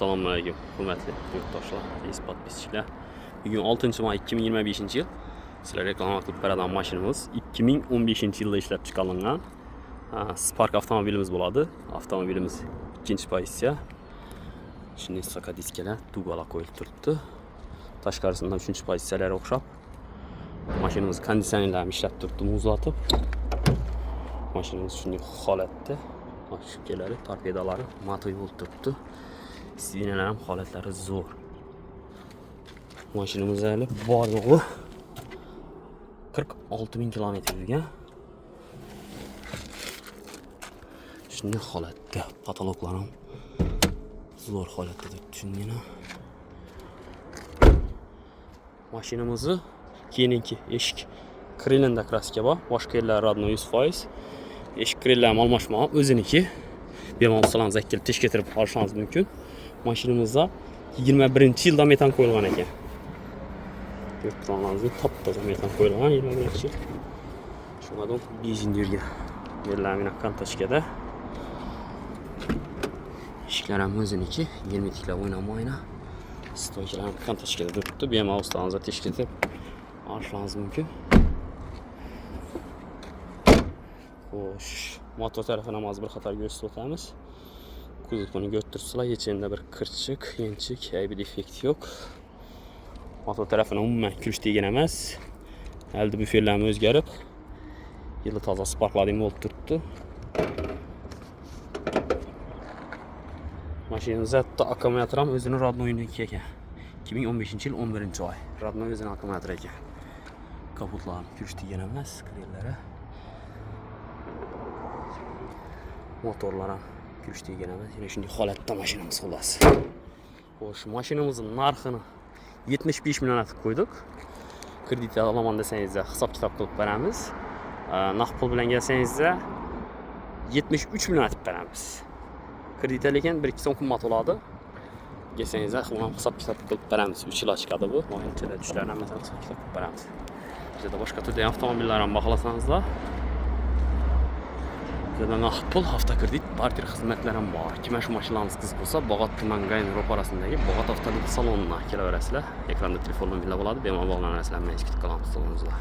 Assalomu alaykum, hurmatli yurtdoshlar, aziz подписчик lar. Bugun 6 may 2025 yil. Sizlar reklama qilib beradigan mashinamiz 2015 yilda ishlab chiqarilgan Spark avtomobilimiz bo'ladi. Avtomobilimiz ikkinchi pozitsiya. Shunday saka diskalar tugala qo'yilib turibdi. Tashqarisidan uchinchi pozitsiyalarga o'xshab. Mashinamiz konditsionerlar ham ishlab turibdi, muzlatib. Mashinamiz shunday holatda. Shubkalari, torpedalari матовый bo'lib turibdi. Сиденья lar ham holatlari zo'r. Mashinamiz hali bor yo'g'i 46 ming kilometr yurgan. Shunday holatda, потолок lar ham zo'r holatda turibdi shundayna. Mashinamizni keyingi eshik krilida краска bor, boshqa yerlari родной 100%. Eshik krillari ham almashmagan, o'ziniki. Bemalol ustalarimiz kelib tekshirib olishingiz mumkin. Mashinamizda 21 yilda metan qo'yilgan ekan. Ko'rib turganingizdek, top toza metan qo'yilgan 21 yil. Shundan benzin yurgan. Yerlar mana канточка da. Eshiklar ham o'ziniki, germetiklar o'ynamaydi. Стойка lar ham канточка da turibdi. Bemalol ustalarimizga tekshirib olishingiz mumkin. Xo'sh, motor tarafini ham hozir bir qator ko'rsatib o'tamiz. Kuzovini ko'rib turibsizlar, hech yerda bir qirchiq, yenchik, aybi defekt yo'q. Motor tarafini umuman kuch degan emas. Hali buferlarni o'zgarib, yili toza sparklading bo'lib turibdi. Mashinamiz hatto akkumulyator ham o'zini родной niki ekan. 2015 yil 11 oy. Родной o'zini akkumulyatori ekan. Kapotlar ham kuch degan emas, krillari. Motorlar ham kuch degan emas. Yana shunday holatda mashinamiz xullas. Xo'sh, mashinamizning narxini 75 million etib qo'ydik. Kredit olaman desangizda hisob kitob qilib beramiz. Naqd pul bilan kelsangizda 73 million etib beramiz. Kredit lekin 1-2 so'm qimmat bo'ladi. Kelsangizda uni ham hisob kitob qilib beramiz. 3 yil chiqadi bu. Moyinchalar tushlarni hammasini hisob kitob qilib beramiz. Bizda boshqa turdagi avtomobillar ham xohlasangizlar. Bizda naqd pul, avtokredit, barter xizmatlari ham bor. Kim shu mashinalarimiz qiziq bo'lsa, Bog'ot tuman Gayn ro'parasidagi Bog'ot avtomobil salonina kelaverasizlar. Ekranda telefon nomerlar bo'ladi, bemalol bog'lanasizlar. Men kutib qolamiz salonimizda.